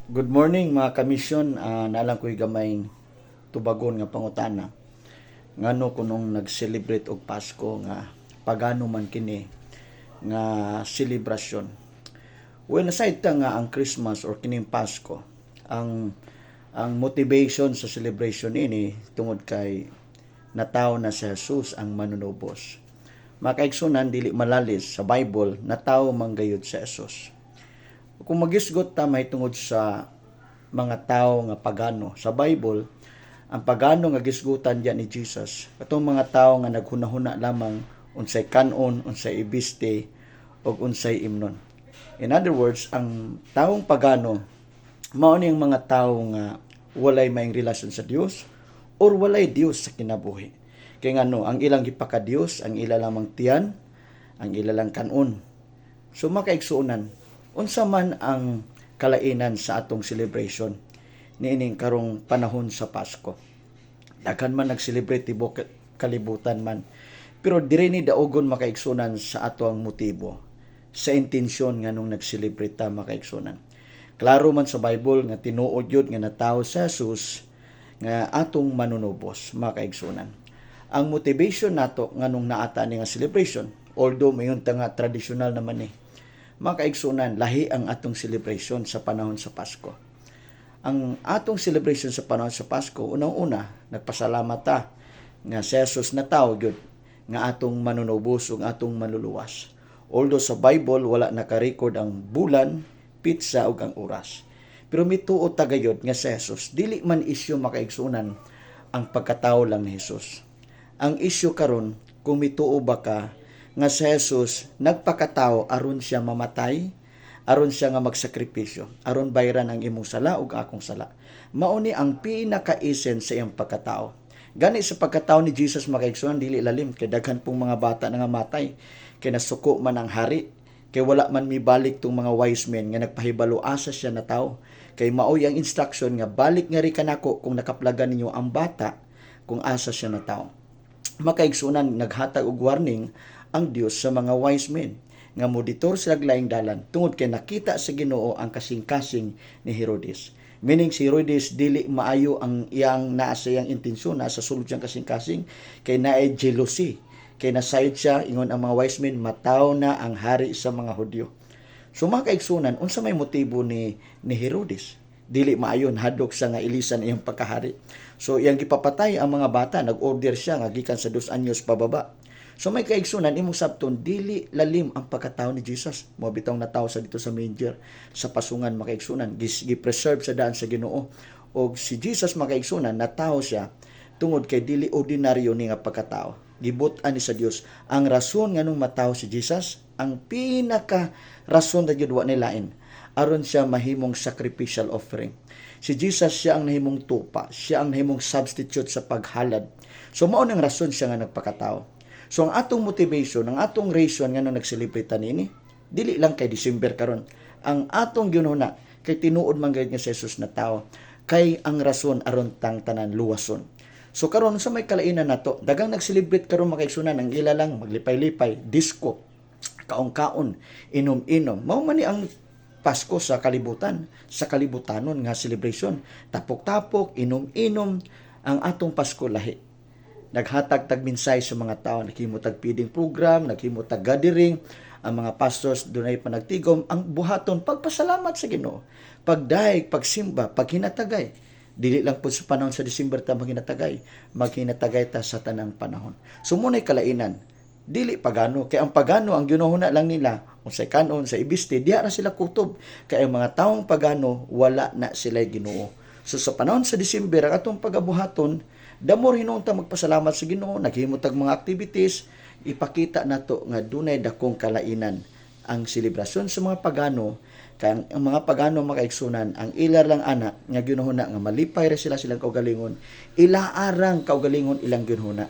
Good morning, mga kamisyon. Naa lang ko'y gamay tubagon nga pangutana. Ngano kunong nag-celebrate og Pasko nga pagano man kini nga selebrasyon? Well, aside ta nga ang Christmas or kining Pasko, ang motivation sa celebration ini tungod kay natawo na si Jesus ang manunubos. Mga kaigsunan, dili malalis sa Bible, natawo man gayud si Jesus. Kung magisgot ta mahitungod sa mga tao nga pagano sa Bible, ang pagano nga gisgutan diyan ni Jesus, katong mga tao nga naghunahuna lamang unsay kanon, unsay ibiste ug unsay imnon. In other words, ang taong pagano mao ni ang mga tao nga walay maayong relasyon sa Dios or walay Dios sa kinabuhi. Kay ngano, ang ilang gipaka-Dios ang ila lamang tiyan, ang ila lang kanon. So mga kaigsuonan, unsa man ang kalainan sa atong celebration niining karong panahon sa Pasko? Daghan man nag-celebrate tibuok kalibutan man. Pero diri ni daugon, makaigsunan, sa ato ang motibo, sa intensyon nganong nag-celebrate ta, makaigsunan. Klaro man sa Bible nga tinuod yun nga natawo sa Jesus nga atong manunubos, makaigsunan. Ang motivation nato nganong naata ni nga celebration, although mayon ta nga tradisyonal naman ni, mga kaigsunan, lahi ang atong celebration sa panahon sa Pasko. Ang atong celebration sa panahon sa Pasko, unang-una, nagpasalamat ta nga si Jesus natawo gyud nga atong manunubos ug atong manluluwas. Although sa Bible wala naka-record ang bulan, petsa ug ang oras. Pero mituo ta gayud nga si Jesus, dili man isyu, makaigsunan, ang pagkatao lang ni Jesus. Ang isyu karon, kung mituo ba ka nga si Jesus nagpakatao aron siya mamatay, aron siya nga magsakripisyo, aron bayran ang imong sala ug akong sala. Mao ni ang pinaka-essence sa iyang pagkatao. Gani sa pagkatao ni Jesus, makaigsuon, dili lalim kay daghan pong mga bata na nga matay, kay nasuko man ang hari, kay wala man mibalik tong mga wise men nga nagpahibalo asa siya natawo. Kay maoy ang instruction nga balik nga ri kanako kung nakaplagan ninyo ang bata kung asa siya natawo. Makaigsunan, naghatag og warning ang Dios sa mga wise men nga moditor sila laing dalan tungod kay nakita sa Ginoo ang kasing-kasing ni Herodes. Meaning si Herodes, dili maayo ang iyang naa sa iyang intensyon na sa sulod siyang kasing-kasing kay naay jealousy. Kay nasayod siya, ingon ang mga wise men, mataw na ang hari sa mga Hudyo. So mga kaigsunan, unsa may motibo ni Herodes? Dili maayon, hadlok siya nga ilisan iyang pagkahari. So iyang gipapatay ang mga bata, nag-order siya nga gikan sa 2 anyos pababa. So may kaigsunan, imong sabton, dili lalim ang pagkatao ni Jesus. Mo bitong natawo sa dito sa manger, sa pasungan, makaigsunan, gi-preserve sa daan sa Ginoo. Og si Jesus, makaigsunan, natawo siya tungod kay dili ordinaryo ni nga pagkatao. Gibut-an ni sa Dios. Ang rason nganong matawo si Jesus, ang pinaka rason na jud, wa nilain, aron siya mahimong sacrificial offering. Si Jesus, siya ang nahimong tupa, siya ang nahimong substitute sa paghalad. So mao nang rason siya nga nagpakatao. So ang atong motivation, ang atong reason nga nang nag-celebrate ta niini, dili lang kay December karon. Ang atong ginuna kay tinuod man gayud nga si Jesus natawo kay ang rason aron tang tanan luwason. So karon, sa may kalainan nato, dagang nag-celebrate karon, makaigsunan, ang ila lang maglipay-lipay, disco, kaon-kaon, inom-inom. Mao man ni ang Pasko sa kalibutan, sa kalibutanon nga celebration. Tapok-tapok, inom-inom, ang atong Pasko lahi. Naghatag tag mensahe sa mga tao, naghimo tag feeding program, naghimo tag gathering, ang mga pastors dunay panagtigom, ang buhaton pagpasalamat sa Ginoo, pagdayeg, pagsimba, paghinatagay. Dili lang po sa panahon sa December ta maghinatagay, maghinatagay ta sa tanang panahon. So muna'y kalainan. Dili pagano kay ang pagano, ang ginuhuna lang nila unsay kanon sa ibiste, diha ra sila kutob kay ang mga taong pagano wala na sila Ginoo. So sa panahon sa December, ang atong pagabuhaton, damor hinuon ta magpasalamat sa Ginoo, naghimo tag mga activities, ipakita nato nga dunay dakong kalainan ang selebrasyon sa mga pagano, kay ang mga pagano, makaigsunan, ang ila lang ana nga ginuhuna nga malipay ra sila silang kaugalingon, ila arang kaugalingon ilang ginuhuna.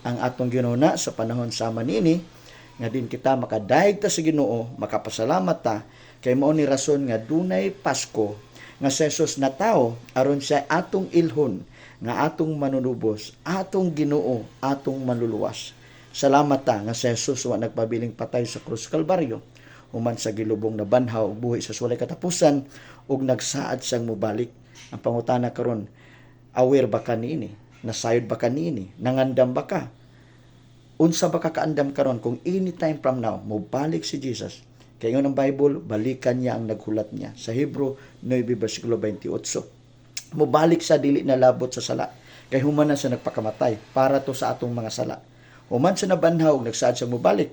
Ang atong ginuhuna sa panahon sama niini nga din kita makadayeg ta sa Ginoo, makapasalamat ta kay mao ni rason nga dunay Pasko nga si Jesus natawo aron siya atong ilhon nga atong manunubos, atong Ginoo, atong manluluwas. Salamat ta nga si Jesus wa nagpabiling patay sa krus Kalbaryo. Human sa gilubong, nabanhaw ug buhi sa walay katapusan ug nagsaad siyang mobalik. Ang pangutana karon, aware ba ka niini? Nasayod ba ka niini? Nangandam ba ka? Unsa ba ka kaandam karon kung anytime from now mobalik si Jesus? Kay ingon ang Bible, balikan niya ang naghulat niya. Sa Hebrew 9 versikulo 28. Mobalik sa dili na labot sa sala. Kay human na siya nagpakamatay para to sa atong mga sala. Human siya nabanhaw, nagsaad siya mobalik.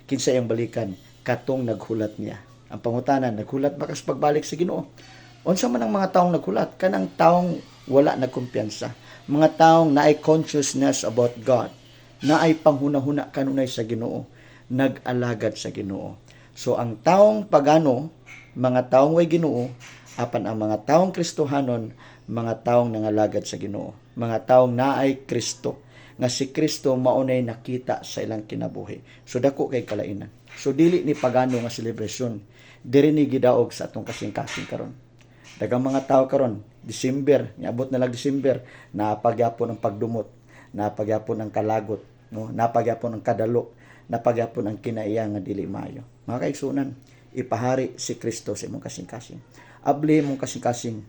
Kinsa iyang balikan? Katong naghulat niya. Ang pangutana, naghulat ba kas pagbalik sa Ginoo? Unsa man ang mga taong naghulat? Kanang taong wala nagkumpiyansa. Mga taong naay consciousness about God. Naay panghunahuna kanunay sa Ginoo. Nag-alagad sa Ginoo. So ang taong pagano, mga taong way Ginoo, apan ang mga taong Kristohanon, mga taong nangalagad sa Ginoo, mga taong naay Kristo, nga si Kristo maunay nakita sa ilang kinabuhi. So dako kay kalainan. So dili ni pagano nga selebrasyon. Diri ni gidaog sa atong kasing-kasing karon. Daghang mga tao karon, December, niabot na lang December, napagyapon ang pagdumot, napagyapon ang kalagot, no? Napagyapon ang kadalo, napagyapon ang kinaiya nga dili maayo. Mga kaigsunan, ipahari si Kristo sa imong kasing-kasing. Abli imong kasing-kasing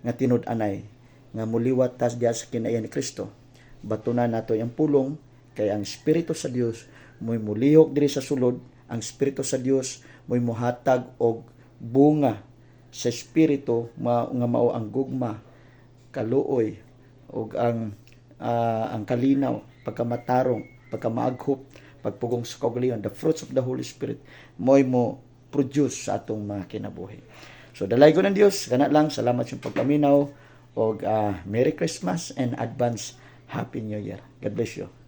nga tinud-anay nga muliwat tas diya sa kinaiya ni Kristo. Batunan nato ang pulong kay ang Espiritu sa Dios mo'y mulihok diri sa sulod, ang Espiritu sa Dios mo'y muhatag og bunga sa Espiritu nga mao ang gugma, kaluoy ug ang kalinaw, pagkamatarong, pagkamaaghop, pagpugong sa kaugalingon, the fruits of the Holy Spirit mo'y mo produce sa atong mga kinabuhi. So dalaygon ng Dios, kana lang. Salamat sa pagpaminaw og Merry Christmas and advance Happy New Year. God bless you.